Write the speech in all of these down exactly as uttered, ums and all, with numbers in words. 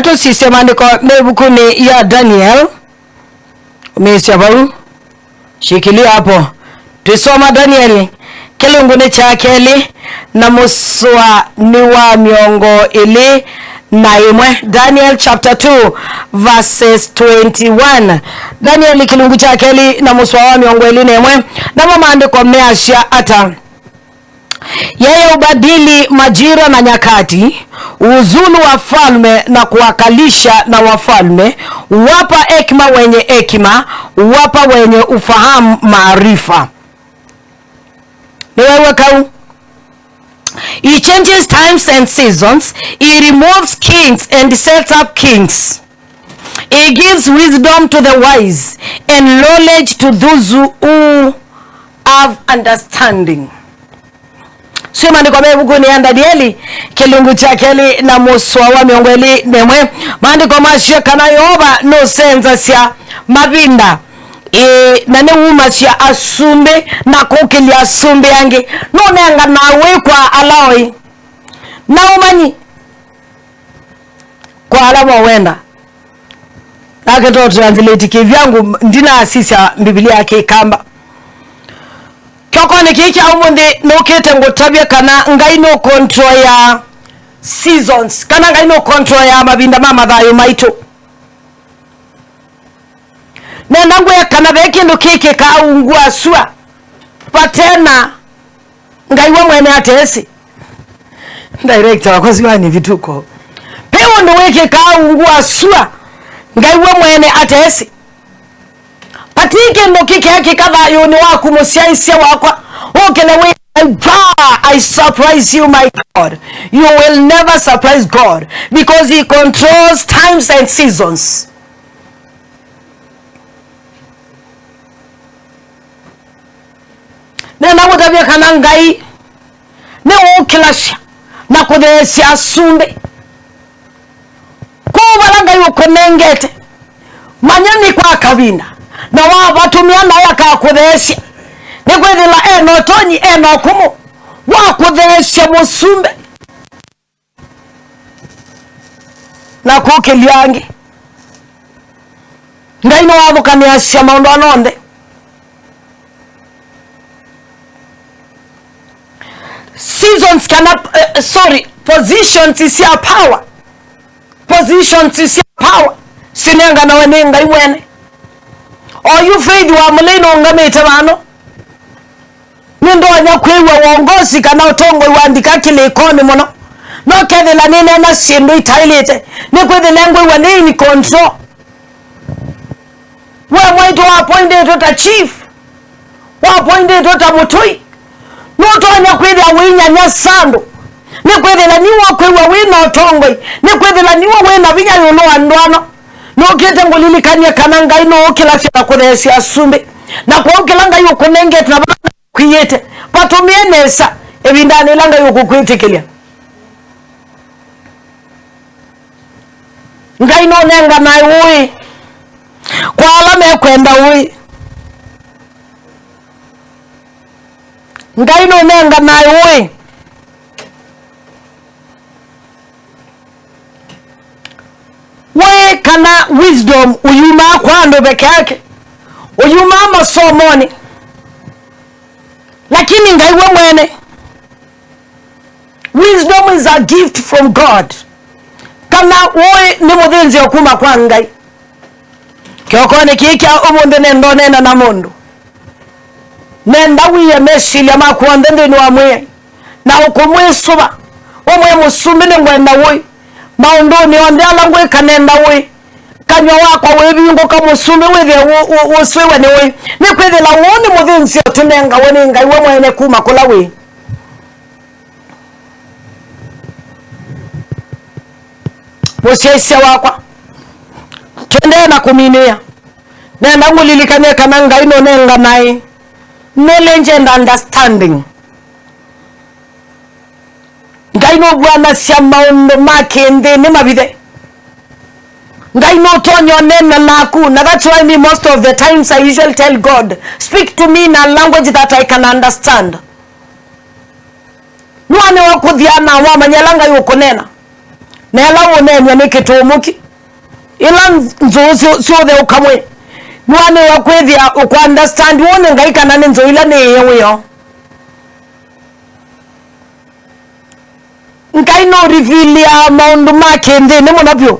Tũsisye maandĩko me ĩvukunĩ ya Daniel. Ũmĩĩsya vau. Shikilia hapo. Twĩsoma Danieli kĩlungu nĩ kya kelĩ na mũswa nĩ wa mĩongo ĩlĩ na ĩmwe. Daniel chapter two, verses twenty-one. Danieli kĩlungu kya kelĩ na mũswa wa mĩongo ĩlĩ na ĩmwe. Namo maandĩko measya ata? Yeye hubadili majira na nyakati, huuzulu wafalme na kuwakalisha na wafalme, huwapa hekima wenye hekima, huwapa wenye ufahamu maarifa. Nĩwew'a kau? He changes times and seasons, he removes kings and sets up kings. He gives wisdom to the wise and knowledge to those who have understanding. Sio maandĩko me ĩvukunĩ ya Danieli, kĩlungu kya kelĩ na mũswa wa mĩongo ĩlĩ na ĩmwe. Maandĩko masya kana Yeova nũsenzasya mavinda, ĩĩ, na nĩwumasya asumbĩ na kũkĩlya asumbĩ angĩ. Nũnenganaa ũĩ kwa ala oĩ, na ũmanyi kwa ala mowenda. Nake to translate kĩvyangu, ndinasisya Mbivilia ya Kĩkamba. Kyokonĩ kĩĩ kya ũmũnthĩ nũkĩte ngũtavye kana Ngai nũ control ya seasons, kana Ngai nũ control ya mavinda ma mathayũ maitũ. Nenda ngwĩa kana ve kĩndũ kĩkĩkaa ungu wa sua vate na Ngai we mwene atesĩ. Director wakwa siwani vituko. Ve ũndũ wĩkĩkaa ungu wa sua, Ngai we mwene atesĩ. Vati kĩndũ kĩkekĩka thayũnĩ waku, mũsyaĩĩsya wakwa. Ũkĩle wĩ, "Wow, I surprise you, my God." You will never surprise God because he controls times and seasons. Nenda ngũtavye kana Ngai nĩũũkĩlasya na kũtheesya asumbĩ. Kwoou vala Ngai ũkũnengete, manya nĩ kwa kavinda, na wavatũmĩa naĩ akakũtheesya, nĩkwĩthĩla e na ũtonyi, e na ũkũmũ wa kũtheesya mũsumbĩ na kũkĩlya angĩ. Ngai nĩwathũkanĩasya maũndũ ala onthe. Seasons kana, eh, sorry, positions sya power. Positions sya power sinenganawe nĩ Ngai mwene. Oyu Faith wa Mũlei nũngamĩte vano. Nĩndonya kwĩw'a wongosi kana ũtongoi wa ndika kĩlĩkonĩ mũno. No kethĩla nĩneena syĩndũ itaĩlĩte, nĩkwĩthĩla ngwĩw'a nĩ in control. We mwaitũ wapoindĩtwe ta chief, wapoindĩtwe ta mũtũi, nũtonya kwĩthĩa ũinyanyasa andũ, nĩkwĩthĩla niwe ũkwĩw'a wĩ na ũtongoi, nĩkwĩthĩla niwe wĩ na vinya ĩũlũ wa ndwano. Nũkĩte ngũlilikany'e kana Ngai nũũkĩlasya na kũtheesya asumbĩ, na kwoou kĩla Ngai ũkũnengete na vala Ngai ũkwĩĩte, vatũmĩe nesa ĩvindanĩ yĩla Ngai ũkũkwĩtĩkĩlya. Ngai nũnenganae ũĩ kwa ala mekwenda ũĩ. Ngai nũnenganae ũĩ. Ũĩ kana wisdom ũyumaa kwa andũ peke yake, ũyumaa masomonĩ, lakini Ngai we mwene. Wisdom is a gift from God. Kana ũĩ nĩ mũthĩnzĩo kuma kwa Ngai. Kĩokonĩ kĩĩ kya ũmũnthĩ nenda ũneena na mũndũ. Nenda wĩe mesilya maku onthe nthĩnĩ wa Mwĩai, na ũkũmwĩsũva, ũmwĩe, "Mũsumbĩ, nĩngwenda ũĩ. Maũndũnĩ onthe ala ngwĩka nenda ũĩ. Kanyw'a wakwa wĩvingũka, mũsumbĩ, wĩthĩe wũ-, wũ-, wũswĩwe nĩ ũĩ." Nĩkwĩthĩla ũũ nĩ mũthĩnzĩo tũnengawe nĩ Ngai we mwene kuma kũla wĩ. Mũsyaĩĩsya wakwa, tũendee na kũminĩĩa, nenda ngũlilikany'e kana Ngai nũnenganae knowledge and understanding. Ngai nũvuanasya maũndũ ma kĩnthĩnĩ mavithe. Ngai nũtonya ũneena naku, na that's why me most of the times I usually tell God, "Speak to me in a language that I can understand." Nĩwamĩwa kũthya na wamanya ĩla Ngai ũkũneena. Na ĩla ũũneeny'a nĩ kĩtũmũki, ĩla nzũũ syũ-, syũtheũka mwĩ, nĩwaĩlĩte kwĩthĩa ũkũ understand ũũ nĩ Ngai kana nĩ nzũũ ila nĩĩe wĩoo. Ngai nũriviliaa maũndũ ma kĩnthĩnĩ mũno vyũ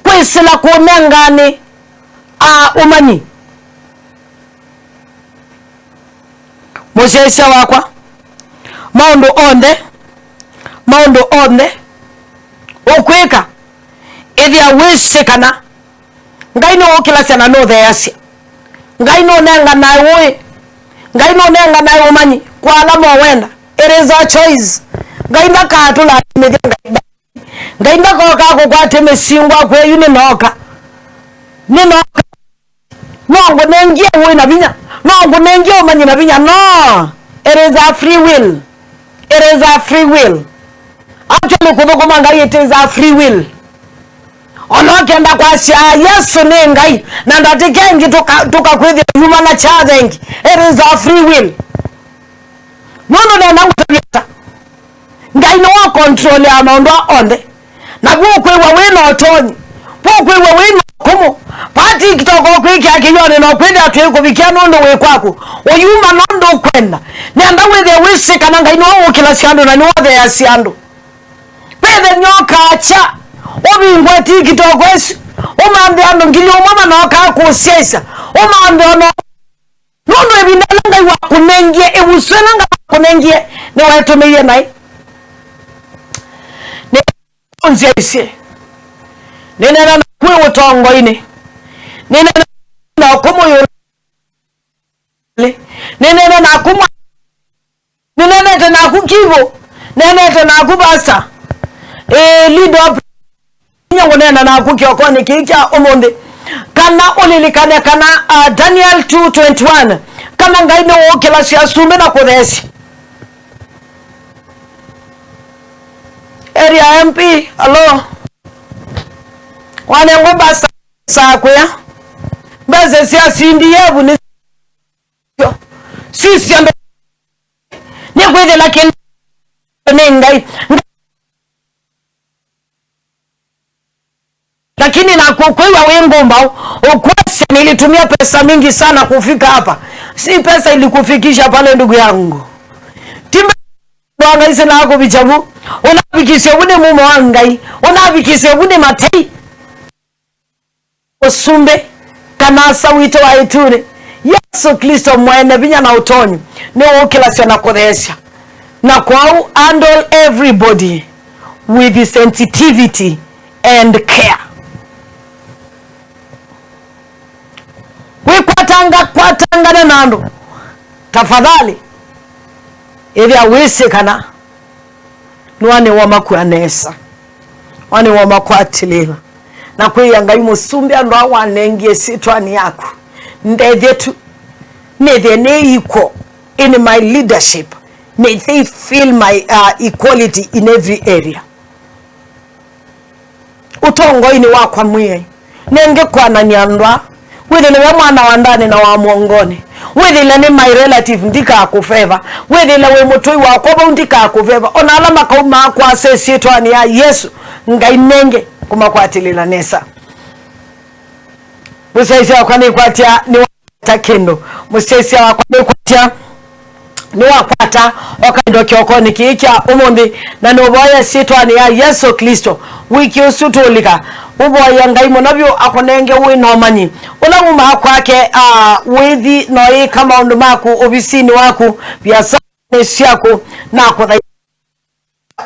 kwĩsĩla kũnenganĩ a ũmanyi. Mũsyaĩĩsya wakwa, maũndũ onthe, maũndũ onthe ũkwĩka, ĩthĩa wĩsĩ kana Ngai nũũkĩlasya na nũtheeasya. Ngai nũnenganae ũĩ. Ngai nũnenganae ũmanyi kwa ala mowenda. It is a choice. Ngai ndakatũlasimĩthya. Ngai, Ngai ndakokaa kũkwatya mĩsingwa kwĩ yu nĩnooka. Nĩnooka. No ngũnengie ũĩ na vinya. No ngũnengie ũmanyi na vinya. No. It is a free will. It is a free will. Actually, kũthũkũma Ngai, it is a free will. Ona ũkenda kwasya Yesũ nĩ Ngai, na ndatĩka ĩngĩ tũka-, tũkakwĩthĩa yuma na kya thengi. It is a free will. Nũndũ nenda ngũtavya ata? Ngai nĩwe ũkontrolea maũndũ aa onthe. Na vu ũkwĩw'a wĩ na ũtonyi, vu ũkwĩw'a wĩ na ũkũmũ, vaa TikTok ũkwĩkĩa kĩyonĩ na ũkwĩthĩa twĩkũvikĩa nũndũ wĩ kwaku, ũyuma nũndũ ũkwenda. Nĩenda wĩthĩe wĩsĩ kana Ngai nĩwe ũũkĩlasya andũ na nĩwe ũtheeasya andũ. Ve ĩthenya ũkaakya, ũvingũe TikTok ĩsu, ũmanthe andũ ngili ũmwe manookaa kũsyaĩsya, ũmanthe ona Nũndũ ĩvinda ĩla Ngai wakũnengie, ĩvuso ĩla Ngai wakũnengie, nĩwaĩtũmĩie naĩ. Nĩ-, ũnzyaĩsye. Nĩneena naku wĩ ũtongoinĩ. Nĩneena na ũkũmũ ĩũlũ. Nĩneena naku mwa-, nĩneenete naku Kivu. Neenete naku Pastor. Ĩĩ, lead up. Inya ngũneena naku kĩokonĩ kĩĩ kya ũmũnthĩ, kana ũlilikane kana, uh, Daniel two twenty-one, kana Ngai nĩwũkĩlasya asumbĩ na kũtheesya. Area M P, alo. Wanengwa mbasa saa kwĩa. Mbesa sya C D F nĩ syo. Sisya mbesa. Nĩkwĩthĩla kĩndũ nĩ Ngai. Lakini na ku-, kwĩw'a wĩ ngũmbaũ, ũkwasya, "Nilitumia pesa mingi sana kufika hapa." Si pesa ilikufikisha pale, ndugu yangu. Ti mbe-, wa Ngai sina kuvicha vu. Unavikisye vu nĩ mumo wa Ngai. Unavikisye vu nĩ matei. Ũsumbĩ, kana Asa witũ wa ĩtunĩ, Yesũ Klĩsto mwene vinya na ũtonyi, nĩwũkĩlasya na kũtheesya, na kwoou handle everybody with sensitivity and care. Wĩkwatanga, kwatangana na andũ, tafadhali, ĩthĩa wĩsĩ kana nĩwanĩwa makua nesa, wanĩwa makwatĩlĩla, na kwĩĩa Ngai, Mũsumbĩ, andũ aa wanengie syĩtwanĩ yaku, ndethye tu nĩthĩe nĩ equal in my leadership, may they feel my, uh, equality in every area. Ũtongoinĩ wakwa Mwĩai, nenge kwanany'a andũ aa. Wĩthĩle we mwana wa ndani na wa mwongonĩ. Wĩthĩle nĩ my relative, ndikakũveva. Wĩthĩle wĩ mũtũi wakwa vau, ndikakũveva. O na ala makaumaa kwasa ĩsyĩtwanĩ ya Yesũ, Ngai, nenge kũmakwatĩlĩla nesa. Mũsyaĩĩsya wakwa nĩkwatya nĩ ta kĩndũ. Mũsyaĩĩsya wakwa nĩkwatya, nĩwakwata o kaindo kĩokonĩ kĩĩ kya ũmũnthĩ, na nũvoya syĩtwanĩ ya Yesũ Klĩsto. Wiki ũsu tũũlika, ũvoya Ngai mũno vyũ akũnenge ũĩ na ũmanyi ũla wumaa kwake, a, wĩthi na ũyĩka maũndũ maku, ovisinĩ waku, viasanĩ syaku, na kũthai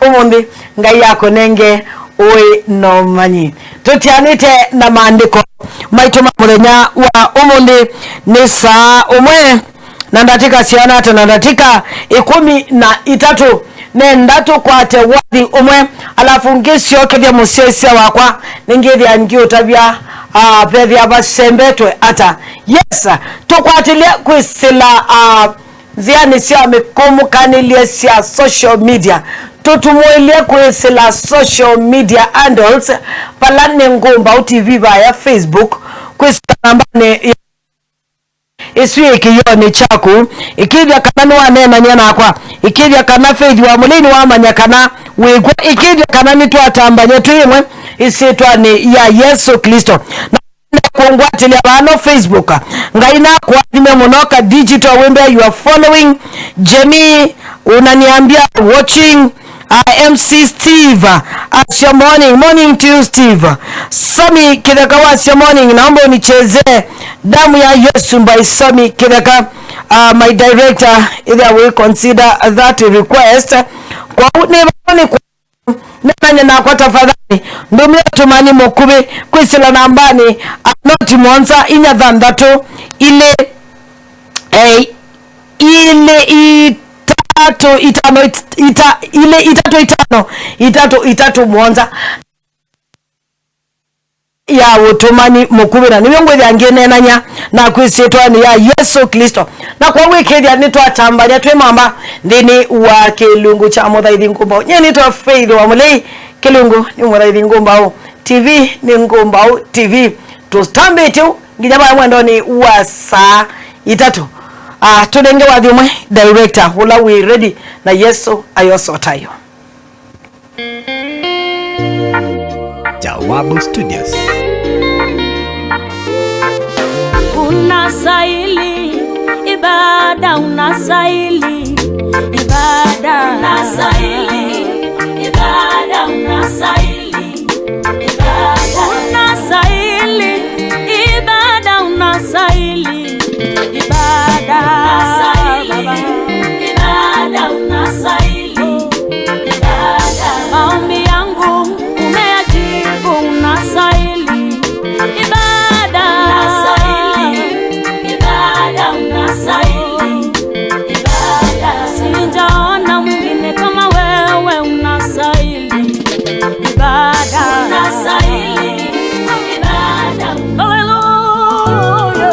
ũmũnthĩ, Ngai akũnenge ũĩ na ũmanyi. Tũtianĩte na maandĩko maitũ ma mũthenya wa ũmũnthĩ nĩ saa ũmwe na ndatĩka siana ata na ndatĩka ĩkũmi na itatũ. Nenda tũkwate wathi ũmwe, alafu ngĩsyokethya mũsyaĩĩsya wakwa, nĩngĩthĩa ngĩũtavya, ah, vethĩa vasembetwe ata. Yes, tũkwatĩlye kwĩsĩla, ah, nzĩanĩ sya mĩkũmũkanĩlye sya social media. Tũtumũĩlye kwĩsĩla social media handles, vala nĩ Ngũmbaũ T V vaya Facebook, kwĩsĩla nambanĩ ya Ĩsu yĩ kĩyonĩ kyaku, ĩkĩĩthya kana nĩwaneenany'a nakwa, ĩkĩĩthya kana Faith wa Mũlei nĩwamanya kana wĩkw'o, ĩkĩĩthya kana nĩtwatambany'a twĩ ĩmwe ĩsyĩtwanĩ ya Yesũ Klĩsto. Na kũngwatĩlya vano Facebook. Ngai nakũathime mũno ka digital wĩmbea you are following. Jemi unaniambia watching. Uh, M C Steve, uh, asya morning, morning to you Steve. Sami Kitheka wasya morning, naomba unichezee damu ya Yesu by Sami Kitheka. Uh, my director, either we consider that request. Kwa u-, nĩ vano nĩ kwa nena nakwa tafadhali. Ndũmĩa ũtũmani mũkuvĩ kwĩsĩla nambanĩ, uh, noti mũonza inya thanthatũ ilĩ, eh, ilĩ itatũ itano it-, ita-, ilĩ itatũ itano itatũ itatũ mũonza ya ũtũmani mũkuvĩ, na nĩw'o ngwĩthĩa ngĩneenany'a naku ĩsyĩtwanĩ ya Yesũ Klĩsto. Na kwoou ĩkĩĩthya nĩtwatambany'a twĩ mamba nthĩnĩ wa kĩlungu kya Mũthaithi Ngũmbaũ. Nyie nĩtwa Faith wa Mũlei, kĩlungu nĩ Mũthaithi Ngũmbaũ, T V nĩ Ngũmbaũ T V. Tũtambĩte ũu nginya vaya mwendonĩ wa saa itatũ. Ah, tũnenge wathi ũmwe director ũla wĩ ready na Yesũ ayosota yo. Jawabu Studios. Unastahili ibada, unastahili ibada. Unastahili ibada, unastahili ibada. Unastahili ibada, unastahili ibada. Unastahili ibada, unastahili ibada. Maombi yangu umeyajibu, unastahili ibada. Unastahili ibada, unastahili ibada. Sijaona mwingine kama wewe, unastahili ibada. Unastahili ibada. Hallelujah.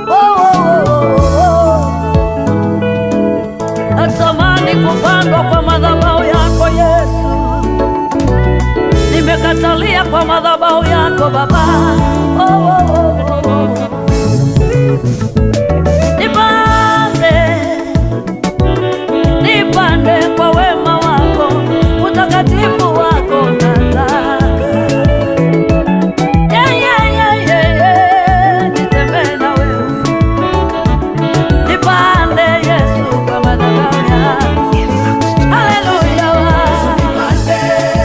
Oh, oh, oh, oh, oh. Natamani kupandwa kwa madhabahu yako Yesu. Nimekatalia kwa madhabahu yako Baba. Oh, oh, oh.